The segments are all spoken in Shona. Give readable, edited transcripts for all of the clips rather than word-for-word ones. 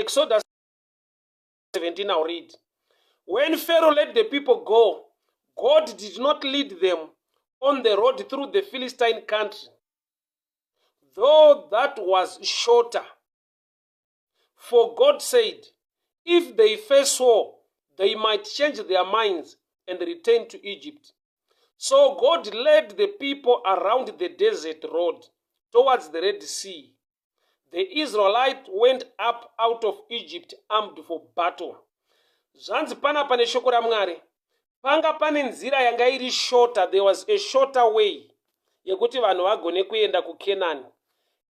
Exodus 17 I'll read. When Pharaoh let the people go, God did not lead them on the road through the Philistine country, though that was shorter. For God said, if they face war, they might change their minds and return to Egypt. So God led the people around the desert road towards the Red Sea. The Israelites went up out of Egypt armed for battle. Zvanzi panapa neshoko raMwari, panga pane nzira yanga iri shorter, there was a shorter way yekuti vanhu vagone kuenda kuKenani.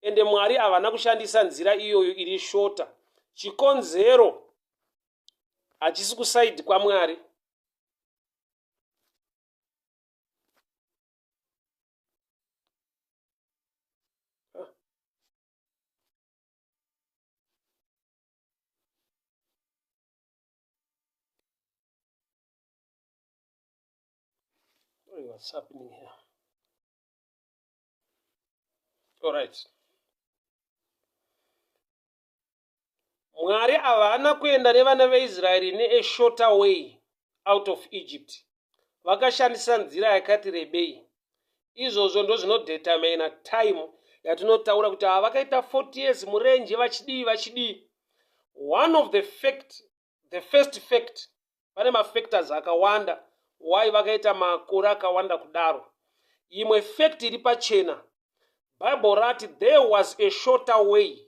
Ende Mwari havana kushandisa nzira iyoyo iri shorter. Chikonzero hachisi kusaidhi kwaMwari. What's happening here? All right. Mwari havana kuenda nevana veIsraeri neashorter way out of Egypt. Vakashandisa nzira yakati rebei. Izvozvo ndozvinodetermina time yatinotaura kuti ava vakaita 40 years murenje vachidii vachidii. One of the fact, the first fact, pane mafactors akawanda why vakaita makore akawanda kudaro. Imwe fact iri pachena, Bible rati there was a shorter way.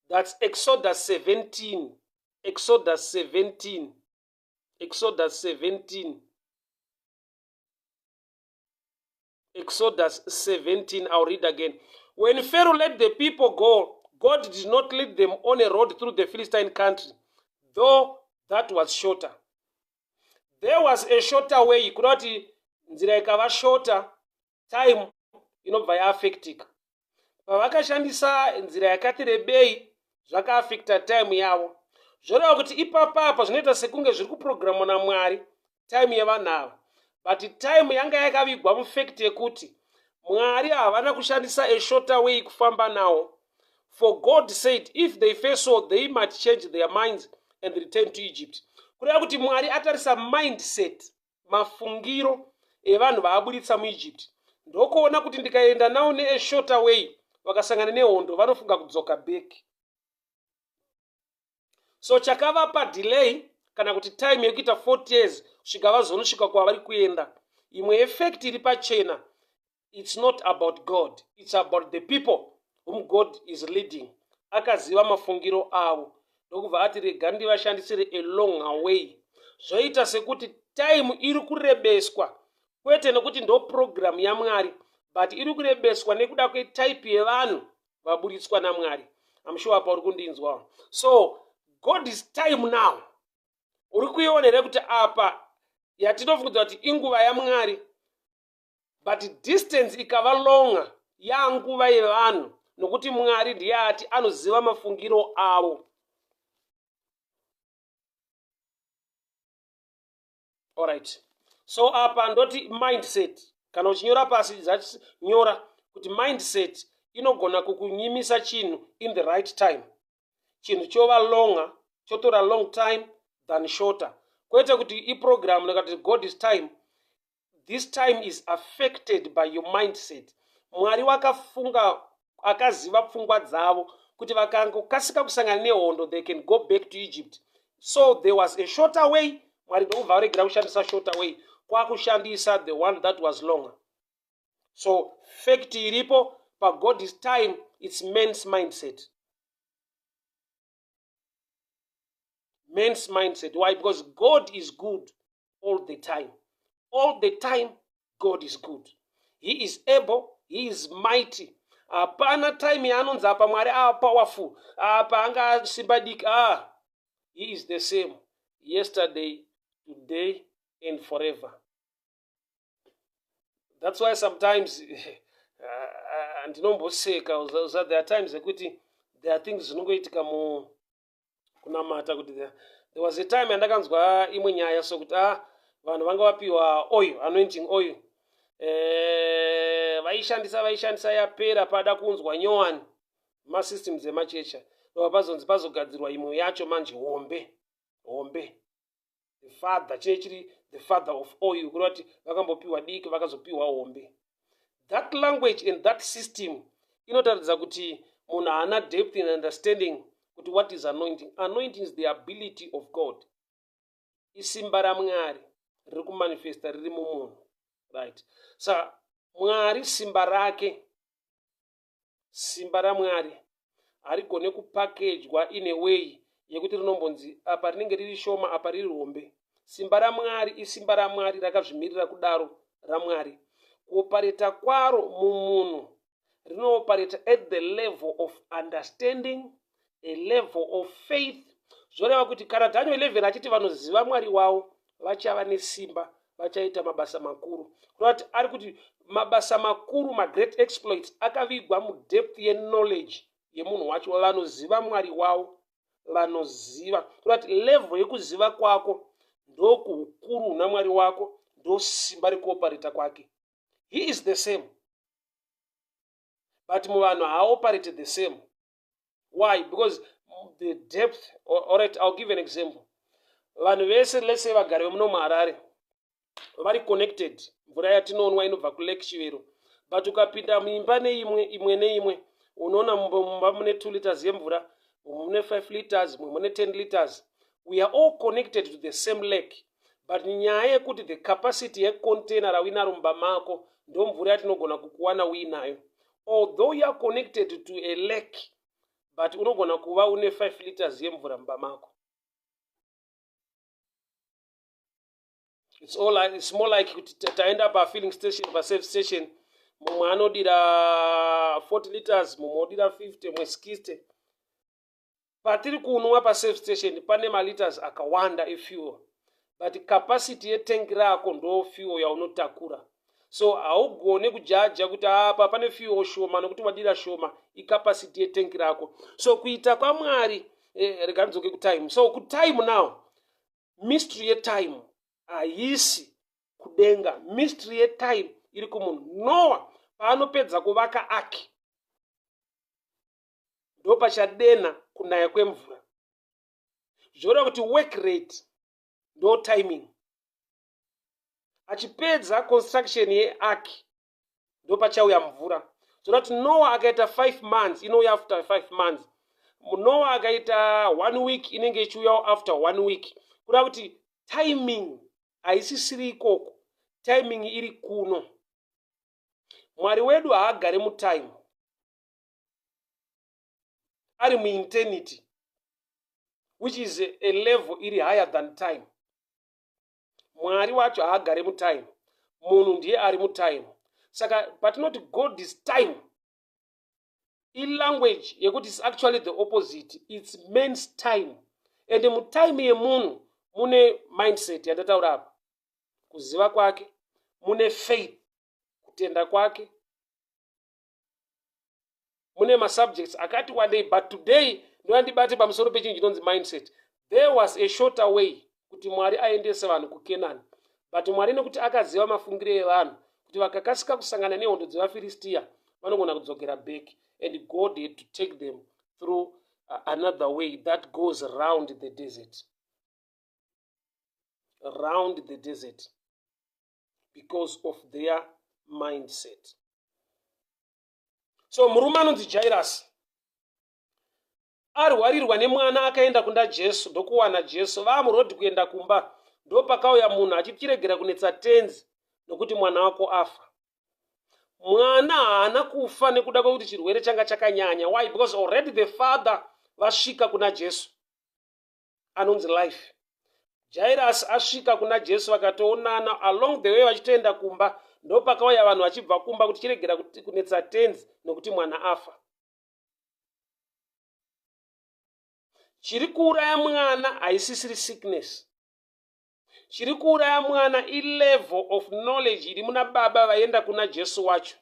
That's Exodus 17. Exodus 17. Exodus 17. Exodus 17. I'll read again. When Pharaoh let the people go, God did not lead them on a road through the Philistine country, though that was shorter. There was a shorter way. Kuda kuti nzira ikava shorter, time inobva yaafektika. Pavakashandisa nzira yakati rebei zvakaafekta time yavo. Zvoreva kuti ipapa apa zvinoita sekunge zviri kuprogramwa naMwari time yevanhu ava. But time yanga yakavigwa mufact yekuti Mwari havana kushandisa a shorter way kufamba nawo. For God said if they face so they might change their minds and return to Egypt. Kureva kuti Mwari atarisa mindset mafungiro evanhu vaaburitsa muEgypt ndokuona kuti ndikaenda nawo neashorter way vakasangana nehondo vanofunga kudzoka back. So chakavapa delay kana kuti time yekuita 40 years kusvika vazonosvika kwavari kuenda. Imwe effect iri pachena, it's not about God, it's about the people whom God is leading. Akaziva mafungiro avo ndokubva ati rega ndivashandisire a longer way. Zvoita sekuti time iri kurebeswa, kwete nekuti ndo program yaMwari, but iri kurebeswa nekuda kwetype yevanhu vaburitswa naMwari. I'm sure apa uri kundinzwa. So God is time now. Uri kuiona here kuti apa yatinofungidzwa kuti inguva yaMwari, but distance ikava longer yanguva yevanhu, nokuti Mwari ndiye ati anoziva mafungiro avo. Alright, so apa ndoti mindset. Kana uchinyora pasi, nyora kuti mindset inogona kukunyimisa chinhu in the right time. Chinhu chova longer, chotora long time than shorter. Kwete kuti iprogram nekati God is time. This time is affected by your mindset. Mwari wakafunga, akaziva pfungwa dzavo kuti vakangokasika kusangana nehondo, they can go back to Egypt. So there was a shorter way. Mwari ndokubva varegera kushandisa shorter way, kwakushandisa the one that was longer. So fact iripo paGod is time, it's man's mindset. Man's mindset. Why? Because God is good all the time. All the time, God is good. He is able, he is mighty. Hapana time yaanonzi apa Mwari ava powerful, apa anga simba diki. He is the same yesterday, today and forever. That's why sometimes ndinomboseka. There are times ekuti there are things zvinongoitika mu kunamata kuti there was a time yandakanzwa imwe nyaya so kuti vanhu vanga vapiwa oil, anointing oil, vaishandisa yapera, pada kuunzwa nyowani masystems emachecha. Ndobva pazonzi pazogadzirwa imwe yacho manje hombe hombe. The father chine chiri the father of oil, kureva kuti vakambopiwa diki vakazopiwa hombe. That language and that system inotaridza kuti munhu haana depth in understanding kuti what is anointing. Anointing is the ability of God, isimba raMwari riri kumanifesta riri mumunhu, right? Saka Mwari, simba rake, simba raMwari harigone kupakejwa in a way yekuti rinombonzi apa rinenge riri shoma, apa riri hombe. Simba raMwari isimba raMwari rakazvimirira kudaro raMwari. Kuopareta kwaro mumunhu, rinoopareta at the level of understanding, a level of faith. Zvoreva kuti kana Daniel 11 achiti vanoziva Mwari wavo vachava nesimba, vachaita mabasa makuru, kureva kuti ari kuti mabasa makuru, magreat exploits, akavigwa mudepth yeknowledge yemunhu wacho. Vanoziva Mwari wavo, vanoziva, kureva kuti level yekuziva kwako ndokuukuru huna Mwari wako, ndo simba rekuopareta kwake. He is the same, but muvanhu haaoperate the same. Why? Because the depth. Alright, I'll give an example. Vanhu vese, let's say vagari vemuno muHarare, vari connected. Mvura yatinonwa inobva kuLake Chivero, but ukapinda muimba neimwe, imwe neimwe, unoona mumba mune 2 liters yemvura, mumwe mune 5 liters, mumwe mune 10 liters. We are all connected to the same lake, but nyaya yekuti the capacity yecontainer rauinaro mumba mako ndo mvura yatinogona kukuwana uinayo. Although you are connected to a lake, but unogona kuva une 5 liters yemvura mumba mako. It's more like kuti taenda pafilling station, paservice station, mumwe anodira 40 liters, mumwe odira 50, mumwe 60. Patiri kunwa paservice station pane maliters akawanda efuel, but capacity yetank rako ndo fuel yaunotakura. So haugone kujaja kuti apa pane fuel shoma nokuti wadira shoma. Icapacity yetank rako. So kuita kwaMwari, rega ndidzoke kutime. So kutime now, mystery yetime haisi kudenga, mystery yetime iri kumunhu. Noa paanopedza kuvaka ark, ndo pachadena kunaya kwemvura. Zvoreva kuti work rate ndo timing. Achipedza construction yeark, ndo pachauya mvura. Zvoreva kuti Noa akaita 5 months, inouya after 5 months. Noa akaita one week, inenge ichiuyawo after one week. Kureva kuti timing haisisiri ikoko, timing iri kuno. Mwari wedu haagari mutime, ari mueternity, which is a level iri higher than time. Mwari wacho haagari mutime, munhu ndiye ari mutime. Saka patinoti God is time, ilanguage yekuti is actually the opposite, it's man's time. And mutime yemunhu mune mindset yandataura apa, kuziva kwake, mune faith, kutenda kwake, mune masubjects akati wandei. But today ndoya ndibate pamusoro pechinhu chinonzi mindset. There was a shorter way kuti Mwari aendese vanhu kuKenani, but Mwari, nekuti akaziva mafungiro evanhu kuti vakakasika kusangana nehondo dzevaFiristiya vanogona kudzokera back, and God had to take them through another way that goes round the desert, round the desert, because of their mindset. So murume anonzi Jairus arwarirwa nemwana, akaenda kunda Jesu, ndokuwana Jesu vaamurodhi kuenda kumba. Ndopakauya munhu achitiregera kunetsa Tenzi nokuti mwana wako afa. Mwana haana kufa nekuda kwekuti chirwere changa chakanyanya. Why? Because already the father vasvika kuna Jesu anonzi life. Jairus asvika kuna Jesu, vakatoonana along the way vachitoenda kumba. Ndopakauya vanhu vachibva kumba kuti chiregera kunetsa Tenzi nokuti mwana afa. Chiri kuuraya mwana haisisiri sickness, chiri kuuraya mwana ilevel of knowledge iri muna baba vaenda kuna Jesu wacho.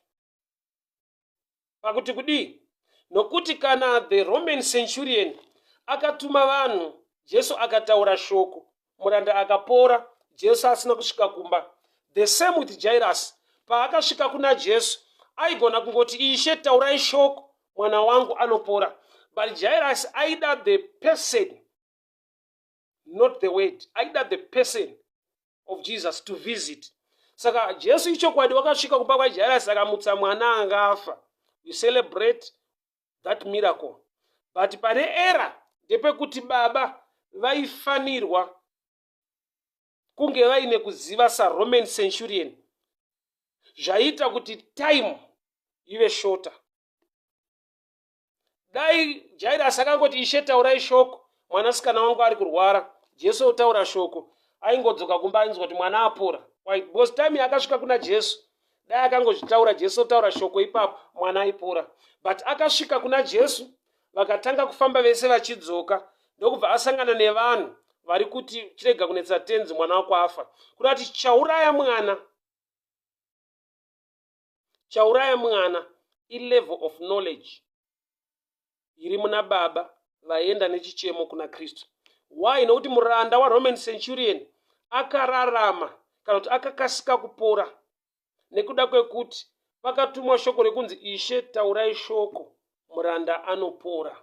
Pakuti kudii? Nokuti kana the Roman centurion akatuma vanhu, Jesu akataura shoko, muranda akapora, Jesu asina kusvika kumba. The same with Jairus. Paakasvika kuna Jesu, aigona kungoti, "Ishe, taurai shoko, mwana wangu anopora." But Jairus aida the person, not the word. Aida the person of Jesus to visit. Saka Jesu ichokwadi wakasvika kumba kwaJairus akamutsa mwana anga afa. We celebrate that miracle. But pane era ndepekuti baba vaifanirwa kunge vaine kuziva saRoman centurion zvaiita kuti time ive shorter. Dai Jairasi akangoti, Ishe, taurai shoko, mwanasikana wangu ari kurwara. Jesu otaura shoko, aingodzoka kumba ainzwa kuti mwana apora. Why? Because time yaakasvika kuna Jesu, dai akangozvitaura, Jesu otaura shoko ipapo, mwana aipora. But akasvika kuna Jesu, vakatanga kufamba vese vachidzoka, ndokubva asangana nevanhu vari kuti chirega kunetsa tenzi, mwana wako afa. Kuda kuti chauraya mwana Chauraya mwana ilevel of knowledge iri muna baba vaenda nechichemo kuna Kristu. Why? Nokuti muranda waRoman centurion akararama kana kuti akakasika kupora nekuda kwekuti pakatumwa shoko rekunzi Ishe taurai shoko muranda anopora.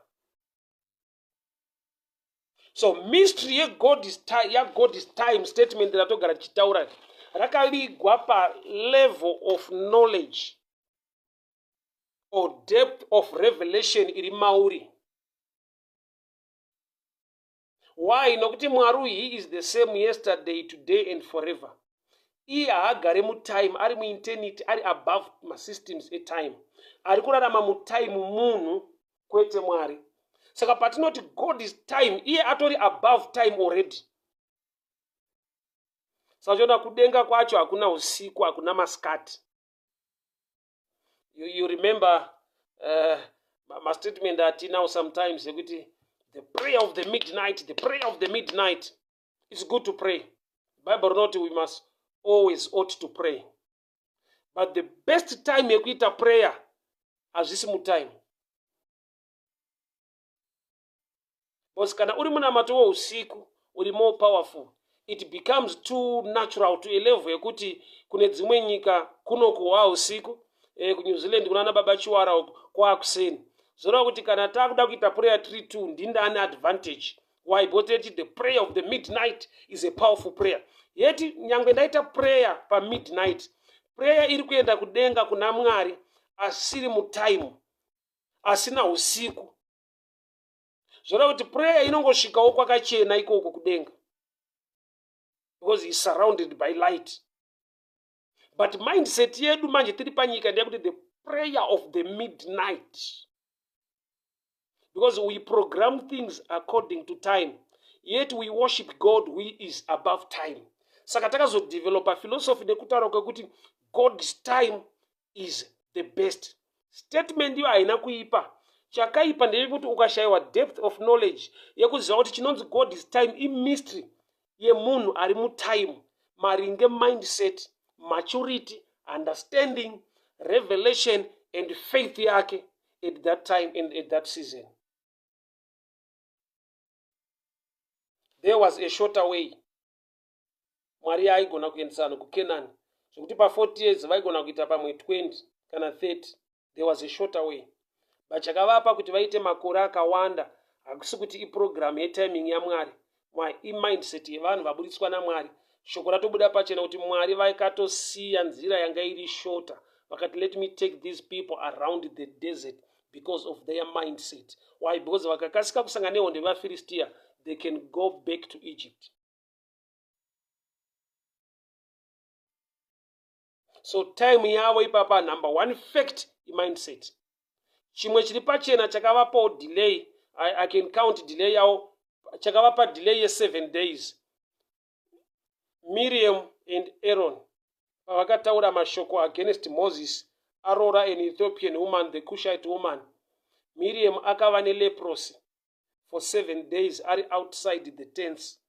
So mystery yeGod is time, yaGod is time statement ratogara tichitaura rakavigwa palevel of knowledge or depth of revelation iri mauri. Why? Nokuti Mwari he is the same yesterday, today and forever. Iye haagare mutime, ari muinternity, ari above masystems etime. Ari kurarama mutime munhu kwete Mwari. Saka patinoti God is time, iye atori above time already. Saka chiona kudenga kwacho hakuna usiku, hakuna masikati. You remember mastatement atinawo sometimes ekuti the prayer of the midnight, the prayer of the midnight. It's good to pray. Bible rinoti we must always ought to pray. But the best time yekuita prayer hazvisi mutime. Because kana uri munamato weusiku uri more powerful, it becomes too natural to a level yekuti kune dzimwe nyika kunoku waa usiku, kuNew Zealand kunana baba Chiwara uku kwaakuseni. Zvoreva kuti kana takuda kuita prayer 3-2 ndindane advantage. Why? Because yeti the prayer of the midnight is a powerful prayer. Yeti nyangwe ndaita prayer pa midnight, prayer iri kuenda kudenga kuna Mwari asiri mutime, asina usiku. Zvoreva kuti prayer inongosvikawo kwakachena ikoko kudenga because is surrounded by light. But mindset yedu manje tiri panyika ndeyekuti the prayer of the midnight, because we program things according to time, yet we worship God who is above time. Saka takazodevelopa philosophy nekutaura kwekuti God's time is the best. Statement iyo haina kuipa. Chakaipa ndechekuti ukashayiwa depth of knowledge yekuziva kuti chinonzi God's time imystery yemunhu ari mutime maringe mindset, maturity, understanding, revelation and faith yake at that time and at that season. There was a shorter way Mwari yaaigona kuendesa vanhu kuKenani, zvekuti pa40 years vaigona kuita pamwe 20 kana 30. There was a shorter way, but chakavapa kuti vaite makore akawanda hakusi kuti iprogram yetiming yaMwari. Imindset yevanhu vaburitswa naMwari. Shoko ratobuda pachena kuti Mwari vakatosiya nzira yanga iri shorter, vakati let me take these people around the desert because of their mindset. Why? Because vakakasika kusangana nehondo yevaFiristia, they can go back to Egypt. So time yavo ipapa, number one fact imindset. Chimwe chiri pachena chakavapawo delay, I can count delay yavo, chakavapa delay ye7 days, Miriam and Aaron pavakataura mashoko against Moses aroora an Ethiopian woman, the Cushite woman. Miriam akava neleprosy for 7 days ari outside the tents,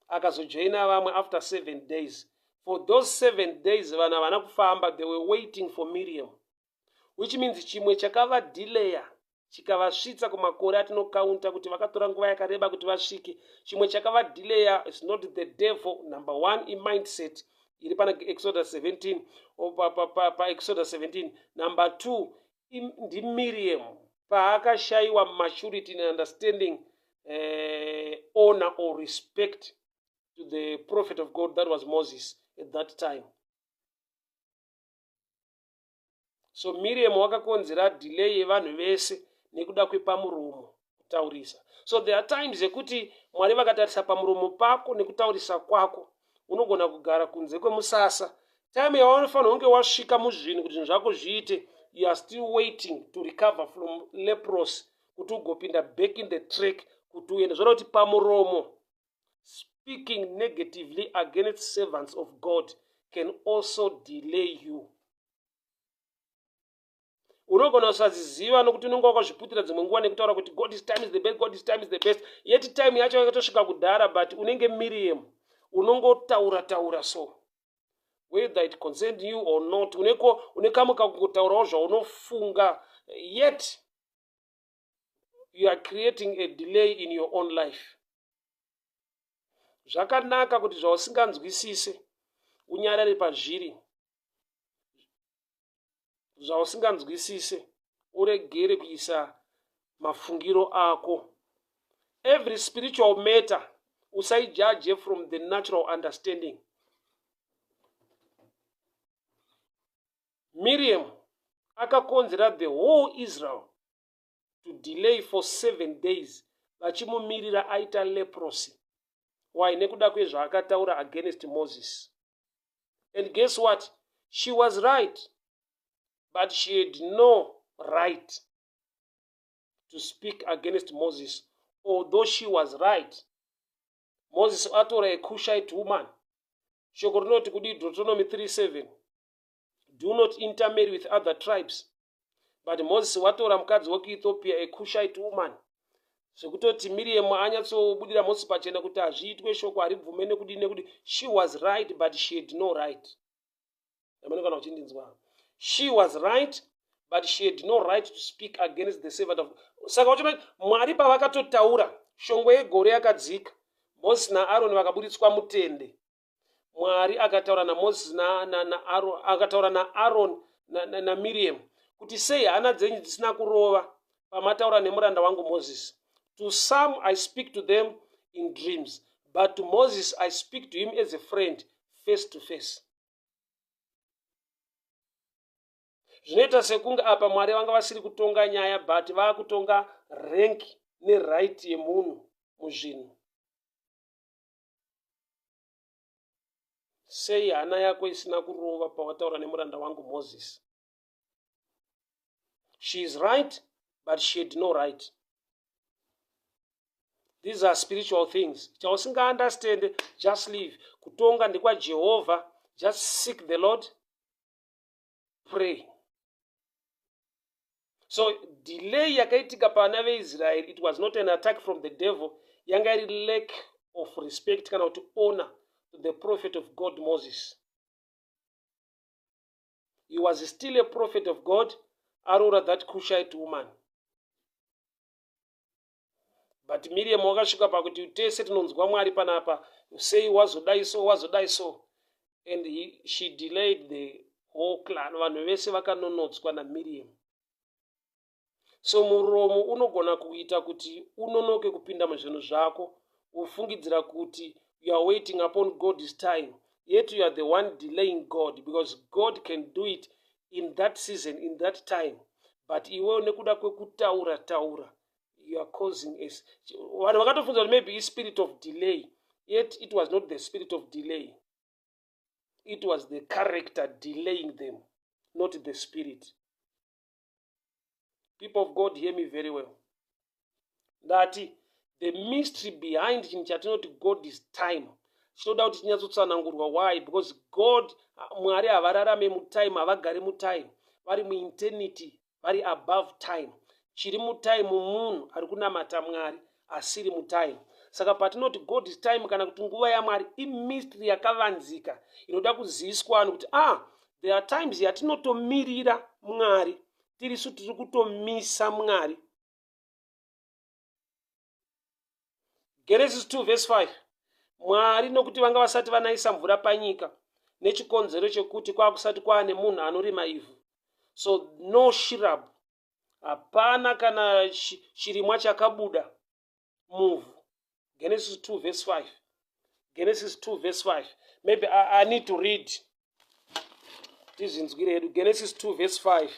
akazojoina vamwe after 7 days. For those 7 days vanhu havana kufamba, they were waiting for Miriam, which means chimwe chakavadhileya chikavasvitsa kumakore atinokaunta kuti vakatora nguva yakareba kuti vasvike. Chimwe chakavadhileya is not the devil. Number one imindset iri pana Exodus 17, paExodus 17. Number two ndiMiriam. Paakashaiwa maturity in understanding honor or respect to the prophet of God, that was Moses at that time. So Miriam wakakonzera delay yevanhu vese nekuda kwepamuromo kutaurisa. So there are times yekuti Mwari vakatarisa pamuromo pako nekutaurisa kwako, unogona kugara kunze kwemusasa. Time yawanofanira kunge wasvika muzvinhu kuti zvinhu zvako zviite, you are still waiting to recover from leprosy kuti ugopinda back in the track kuti uende. Zvoda kuti pamuromo, speaking negatively against servants of God can also delay you. Unogona kusaziziva nokuti unenge wakazviputira dzimwe nguva nekutaura kuti God is time is the best, God is time is the best, yet time yacho yakatosvika kudhara, but unenge Miriam unongotaura taura. So whether it concerned you or not, uneko une kamwe kakungotaurawo zvaunofunga, yet you are creating a delay in your own life. Zvakanaka kuti zvausinganzwisise unyarare pazviri, zvausinganzwisise uregere kuisa mafungiro ako. Every spiritual matter usaijaje from the natural understanding. Miriam akakonzera the whole Israel to delay for 7 days vachimumirira aita leprosy. Why? Nekuda kwezvaakataura against Moses. And guess what? She was right, but she had no right to speak against Moses, although she was right. Moses atora a Cushite woman. Shoko rinoti kudii? Deuteronomy 3:7, do not intermarry with other tribes. But Moses watora mukadzi wekuEthiopia, a Cushite woman, zvekutoti Miriam anyatsobudira Moses pachena kuti hazviitwe, shoko haribvume, nekudii nekudii. She was right, but she had no right. Amene kana uchindinzwa, she was right, but she had no right to speak against the servant of. Saka uchiona Mwari pavakatotaura, shongwe yegore yakadzika, Moses naAroni vakaburitswa mutende. Mwari akataura naMoses naAron, akataura naAron naMiriam kuti sei hana dzenyu dzisina kurova pamataura nemuranda wangu Moses? To some I speak to them in dreams, but to Moses I speak to him as a friend, face to face. Zvinoita sekunge apa Mwari vanga vasiri kutonga nyaya, but vakutonga rank neright yemunhu muzvinhu. Sei hana yako isina kurova pawataura nemuranda wangu Moses? She is right, but she had no right. These are spiritual things. Chausingaunderstand, just leave. Kutonga ndekwaJehovha. Just seek the Lord, pray. So delay yakaitika pana veIsraeri, it was not an attack from the devil. Yanga iri lack of respect kana kuti honor to the prophet of God, Moses. He was still a prophet of God aroora that Cushite woman. But Miriam wakasvika pakuti tese tinonzwa Mwari panapa, sei wazodai so, wazodai so? And she delayed the whole clan. Vanhu vese vakanonotswa naMiriam. So muromo unogona kuita kuti unonoke kupinda muzvinhu zvako, ufungidzira kuti you are waiting upon God's time, yet you are the one delaying God, because God can do it in that season, in that time, but iwewo nekuda kwekutaura taura, you are causing a. Vanhu vakatofunza kuti maybe ispirit of delay, yet it was not the spirit of delay. It was the character delaying them, not the spirit. People of God, hear me very well. Ndati the mystery behind chinhu chatinoti God is time chinoda kuti chinyatsotsanangurwa. Why? Because God, Mwari havararame mutime, havagari mutime, vari mueternity, vari above time. Chiri mutime munhu ari kunamata Mwari asiri mutime. Saka patinoti God is time kana kuti nguva yaMwari, imystery yakavanzika inoda kuziviswa vanhu kuti there are times yatinotomirira Mwari, tirisu tiri kutomisa Mwari. Genesis 2 verse 5. Mwari nokuti vanga vasati vanaisa mvura panyika nechikonzero chekuti kwakusati kwaane munhu anorima ivhu, so no shrub. Hapana kana chirimwa chakabuda muvhu. Genesis 2 verse 5. Genesis 2 verse 5. Maybe I need to read. Tizvinzwire hedu. Genesis 2 verse 5.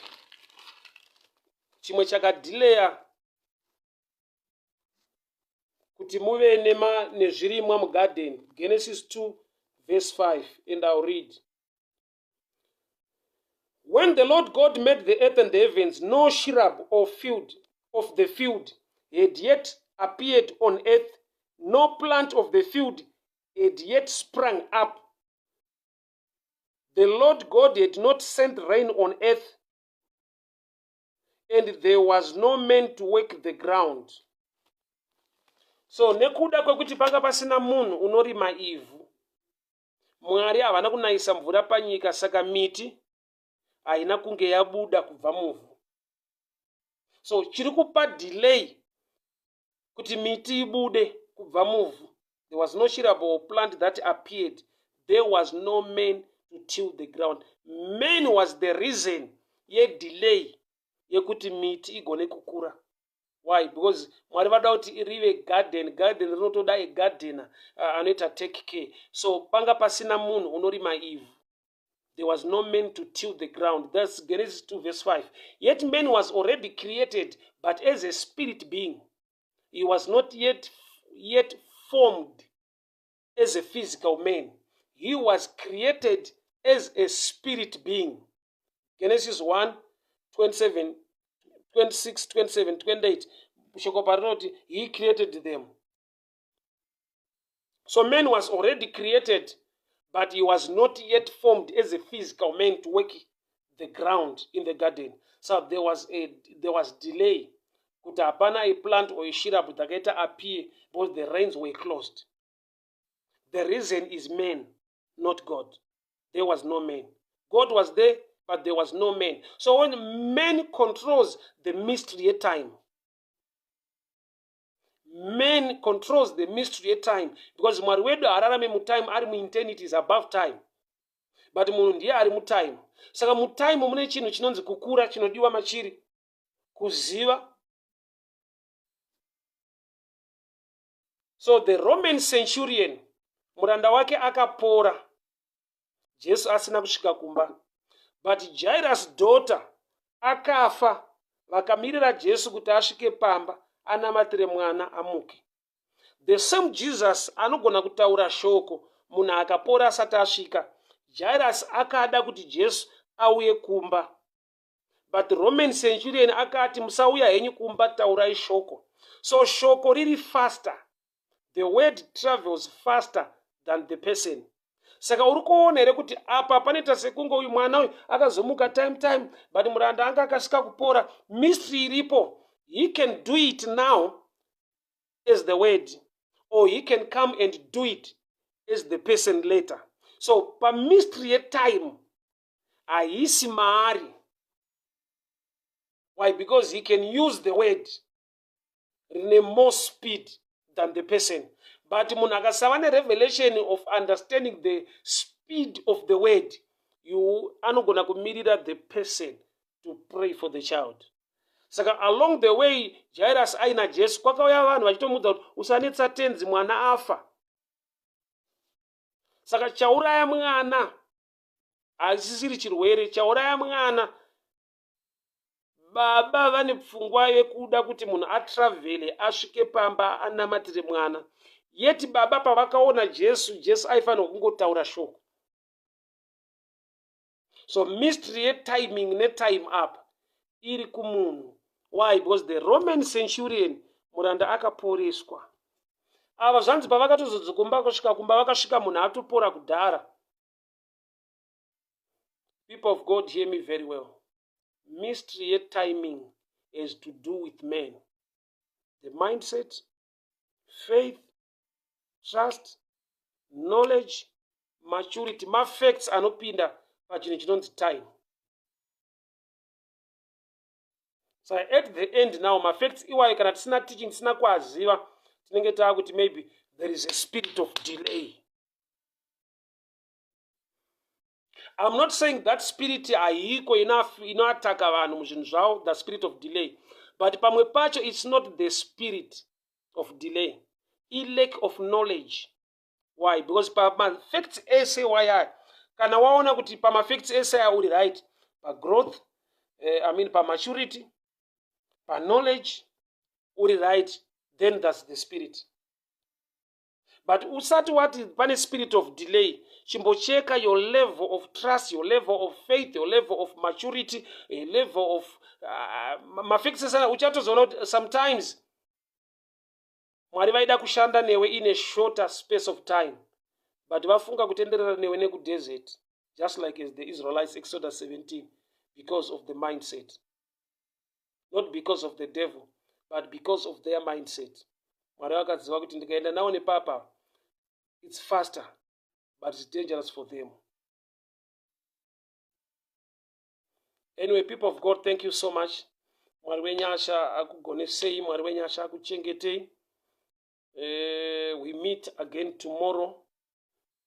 Chimwe chakadhileya kuti muve nezvirimwa mugarden. Genesis 2 verse 5 and I'll read. When the Lord God made the earth and the heavens, no shrub or field of the field had yet appeared on earth, no plant of the field had yet sprung up. The Lord God had not sent rain on earth, and there was no man to work the ground. So nekuda kwekuti panga pasina munhu unorima ivhu, Mwari havana kunayisa mvura panyika saka miti haina kunge yabuda kubva muvhu. So chiri kupa delay kuti miti ibude kubva muvhu. There was no shrub or plant that appeared. There was no man to till the ground. Man was the reason yedelay yekuti miti igone kukura. Why? Because Mwari vada kuti rive garden. Garden rinotoda a gardener anoita take care. So panga pasina munhu unorima ivhu. There was no man to till the ground. That's Genesis 2 verse 5. Yet man was already created, but as a spirit being. He was not yet formed as a physical man. He was created as a spirit being. Genesis 1, 27, 26, 27, 28. Shoko parinoti, he created them. So man was already created, but he was not yet formed as a physical man to work the ground in the garden. So there was delay. Kuti hapana a plant or a shrub dzakaita appear because the rains were closed. The reason is man, not God. There was no man. God was there, but there was no man. So when man controls the mystery of time, man controls the mystery of time, because Mwari wedu haararame mutime, ari mueternity, is above time. But munhu ndiye ari mutime. Saka mutime mune chinhu chinonzi kukura chinodiwa machiri, kuziva. So the Roman centurion, muranda wake akapora, Jesu asina kusvika kumba. But Jairus daughter akafa, vakamirira Jesu kuti asvike pamba anamatire mwana amuke. The same Jesus anogona kutaura shoko munhu akapora asati asvika. Jairus akada kuti Jesu auye kumba. But Roman centurion akati musauya henyu kumba, taurai shoko. So shoko riri faster. The word travels faster than the person. Saka uri kuona here kuti apa panoita sekunge uyu mwana uyu akazomuka time time, but muranda anga akasvika kupora. Mystery iripo. He can do it now as the word, or he can come and do it as the person later. So pamystery yetime haisi maari. Why? Because he can use the word rine more speed than the person. But munhu akasava nerevelation of understanding the speed of the word, you anogona kumirira the person to pray for the child. Saka along the way Jairus aina Jesu, kwakauya vanhu vachitomuudza kuti usanetsa tenzi, mwana afa. Saka chauraya mwana hachisiri chirwere, chauraya mwana baba vane pfungwa yekuda kuti munhu atravhele asvike pamba anamatire mwana. Yeti baba pavakaona Jesu, Jesu aifanirwa kungotaura shoko. So mystery yetiming netime up iri kumunhu. Why? Because the Roman centurion, muranda akaporeswa. Ava zvanzi pavakatozodzoka kumba, kusvika kumba vakasvika munhu atopora kudhara. People of God, hear me very well. Mystery yetiming has to do with man. The mindset, faith, trust, knowledge, maturity, mafacts anopinda pachinhu chinonzi time. So at the end now, mafacts iwayo kana tisina teaching, tisina kuaziva, tinenge taakuti maybe there is a spirit of delay. I'm not saying that spirit haiko inoataka vanhu muzvinhu zvavo, the spirit of delay, but pamwe pacho it's not the spirit of delay, ilack of knowledge. Why? Because pamafacts ese wayaya, kana waona kuti pamafacts ese aya uri right pagrowth, I mean pamaturity, paknowledge uri right, then that's the spirit. But usati wati pane spirit of delay, chimbocheka your level of trust, your level of faith, your level of maturity, a level of mafacts ese. Uchatozoona kuti sometimes Mwari vaida kushanda newe in a shorter space of time, but vafunga kutenderera newe nekudesert, just like as the Israelites, Exodus 17, because of the mindset, not because of the devil, but because of their mindset. Mwari vakaziva kuti ndikaenda nawo nepapa, it's faster, but it's dangerous for them. Anyway, people of God, thank you so much. Mwari wenyasha akugonesei, Mwari wenyasha akuchengetei. We meet again tomorrow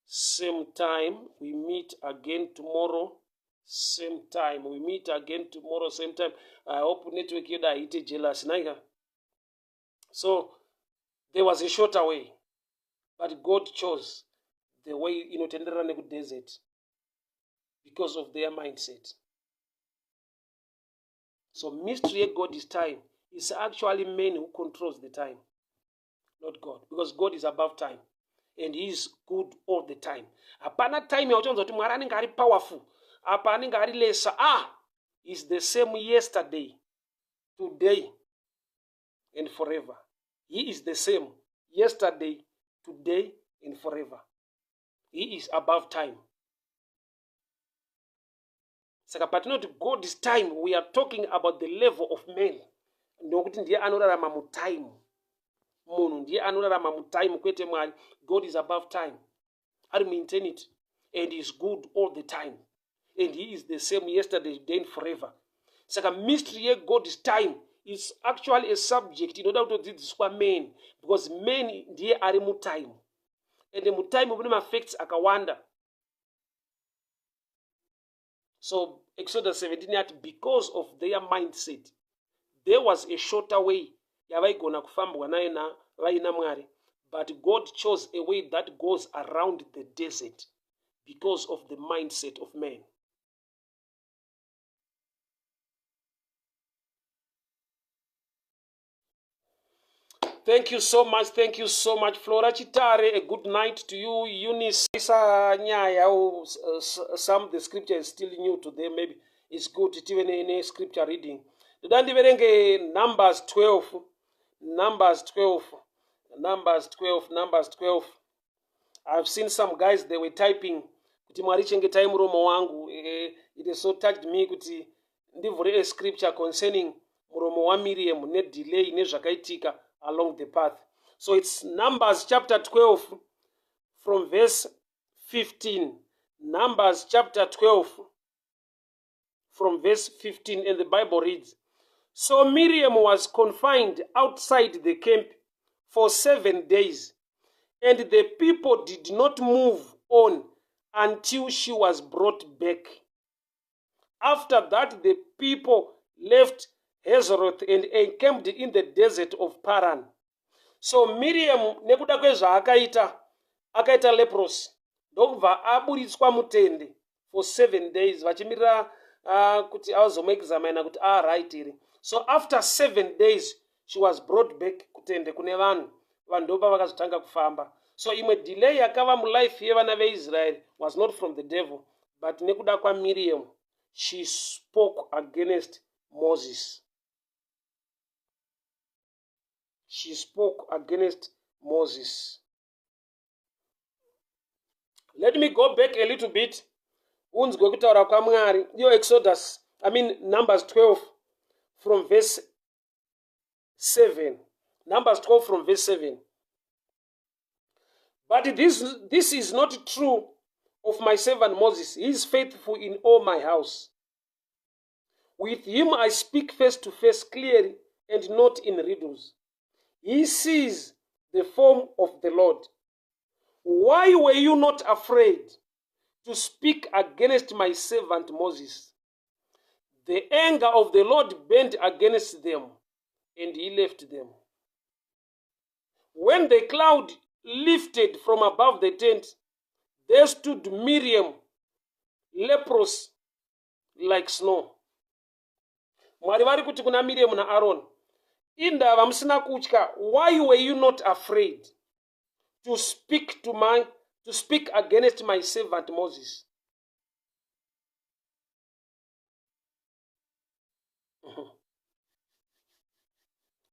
same time. We meet again tomorrow same time. We meet again tomorrow same time. I hope network yedu haiite jealous naika. So there was a shorter way, but God chose the way inotenderera nekudesert because of their mindset. So mystery yeGod is time is actually man who controls the time, not God, because God is above time and he is good all the time. Hapana time yauchanzwa kuti Mwari anenge ari powerful apa anenge ari lesa. Ah, is the same yesterday, today and forever. He is the same yesterday, today and forever. He is above time. Saka patinoti God is time, we are talking about the level of man, nokuti ndiye anorarama mutime. Munhu ndiye anorarama mutime, kwete Mwari. God is above time, ari mueternity, and is good all the time, and he is the same yesterday, today and forever. Saka mystery yeGod is time is actually a subject inoda kutodzidziswa man, because man ndiye ari mutime, and mutime mune mafacts akawanda. So Exodus 17 yati because of their mindset, there was a shorter way yavaigona kufambwa nayo vaina Mwari, but God chose a way that goes around the desert because of the mindset of man. Thank you so much, thank you so much, Flora Chitare. A good night to you, Eunice. Nyaya, some the scripture is still new to them. Maybe it's good to tive ne scripture reading. Ndoda ndiverenge Numbers 12, Numbers 12, Numbers 12, Numbers 12. I've seen some guys, they were typing kuti Mwari chengetai muromo wangu. It has so touched me kuti ndivhure a scripture concerning muromo waMiriam nedelay nezvakaitika along the path. So it's Numbers chapter 12 from verse 15. Numbers chapter 12 from verse 15, and the Bible reads, So Miriam was confined outside the camp for 7 days, and the people did not move on until she was brought back. After that, the people left Hazeroth and encamped in the desert of Paran. So Miriam, nekuda kwezvaakaita, akaita leprosy, ndokubva aburitswa mutende for 7 days vachimirira kuti azomuexamina kuti aright here. So after 7 days she was brought back kutende kune vanhu. Vanhu ndopa vakazotanga kufamba. So imwe delay yakava mulife yevana veIsraeri was not from the devil, but nekuda kwaMiriam. She spoke against Moses. She spoke against Moses. Let me go back a little bit unzwe kutaura kwaMwari. Iyo Exodus, I mean Numbers 12 from verse 7. Numbers 12 from verse 7. But this is not true of my servant Moses. He is faithful in all my house. With him I speak face to face, clearly, and not in riddles. He sees the form of the Lord. Why were you not afraid? to speak against my servant Moses? The anger of the Lord burned against them, and he left them. When the cloud lifted from above the tent, there stood Miriam, leprous like snow. Mwari vari kuti kuna Miriam naAron, indava musina kutya, why were you not afraid to speak to my to speak against my servant Moses?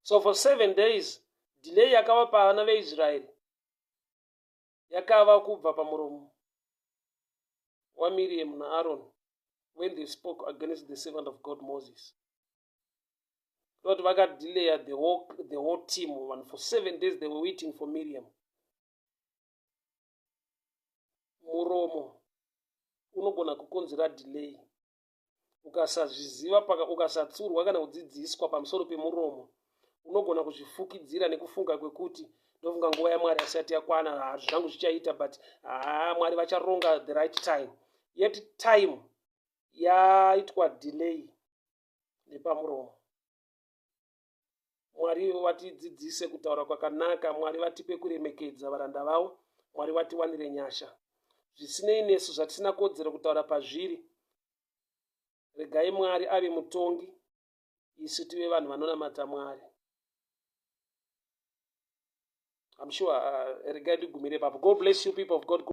So for 7 days, delay yakava pavana veIsraeri yakava kubva pamuromo waMiriam naAron when they spoke against the servant of God Moses. Kuti vakadelaya the whole team and for 7 days they were waiting for Miriam. Muromo unogona kukonzera delay. Ukasazviziva, ukasatsurwa kana kudzidziswa pamusoro pemuromo, unogona kuzvifukidzira nekufunga kwekuti ndofunga nguva yaMwari asati yakwana, ha, zvangu zvichaita, but haa, Mwari vacharonga the right time. Yet time yaitwa delay nepamuromo. Mwari vatidzidzise kutaura kwakanaka. Mwari vatipe kuremekedza varanda vavo. Mwari vatiwanire nyasha. Zvisinei nesu zvatisina kodzero kutaura pazviri, regai Mwari ave mutongi, isu tive vanhu vanonamata Mwari. I'm sure, regai ndigumire papo. God bless you, people of God.